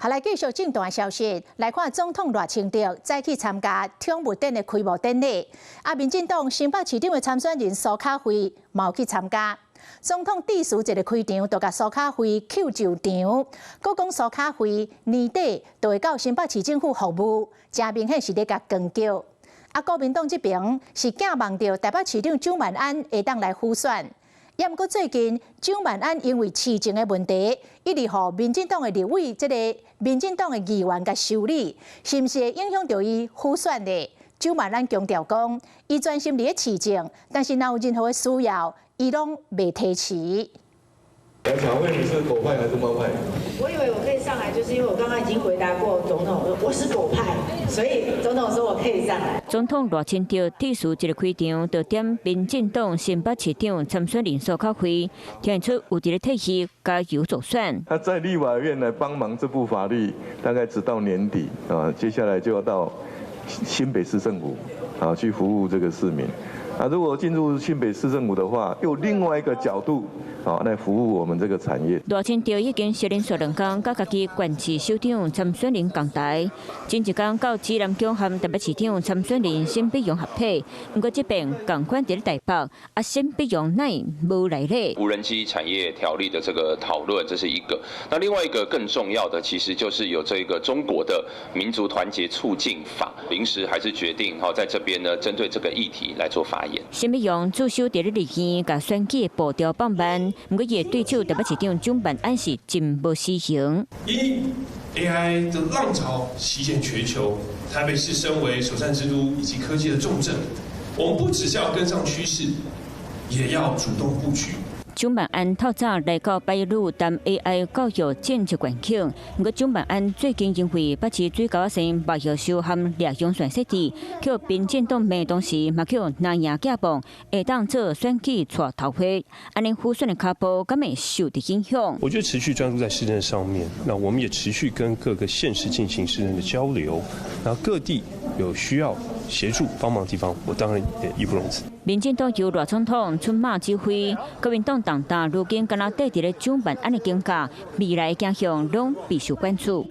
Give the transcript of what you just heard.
好，來繼續政壇消息，來看總統賴清德再去參加寵物展的開幕典禮。啊，民進黨新北市長的參選人蘇卡慧嘛有去參加。總統致辭一个開場，就共蘇卡慧 cue 上場，閣講蘇卡慧年底就會到新北市政府服務，誠明顯是咧共扛轎。啊，國民黨這邊是寄望著台北市長蔣萬安會當來輔選。也毋過最近蔣萬安因為市政的問題，一直予民進黨的立委，這個民進黨的議員共修理，是毋是會影響著伊輔選呢？蔣萬安強調講，伊專心佇咧市政，但是若有任何的需要，伊攏袂推辭。我想問你是狗派還是貓派？我以為我可以上來，就是因為我剛剛已經回答過總統，我是狗派，所以總統說我可以上來。總統賴清德致辭一个開場，就點民進黨新北市長參選人蘇卡慧，聽出有佇咧替伊加油助選。他在立法院來幫忙這部法律，大概直到年底啊，接下來就要到新北市政府啊去服務這個市民。啊，如果進入新北市政府的話，用另外一個角度啊來服務我們這個產業。賴清德已經連續兩工佮家己縣市首長參選人仝台，前一工到指南宮和台北市長參選人沈碧榮合體，毋過這邊仝款佇咧台北，啊沈碧榮哪會無來咧？無人機產業條例的這個討論，這是一個。那另外一個更重要的，其實就是有這個中國的民族團結促進法，臨時還是決定哈，在這邊呢，針對這個議題來做發言。沈碧榮駐守佇咧立院，共選舉的步調放慢，毋過伊的對手台北市長蔣萬安是真無死形。一 AI 的浪潮席捲全球，台北市身為首善之都以及科技的重鎮，我們不只是要跟上趨勢，也要主動布局。蔣萬安透早來到白鷺談 AI 教育政策願景，毋過蔣萬安最近因為北市水溝仔生麥葉修和掠用線設置，予民進黨罵同時嘛予藍營寄望會當做選舉帶頭花，按呢輔選的跤步敢會受著影響？我覺得持續專注在市政上面，那我們也持續跟各個縣市進行市政的交流，那各地有需要協助幫忙的地方，我當然也義不容辭。民進黨由賴總統出馬指揮，國民黨黨擔如今敢若綴佇咧蔣萬安的肩胛，未來走向攏備受關注。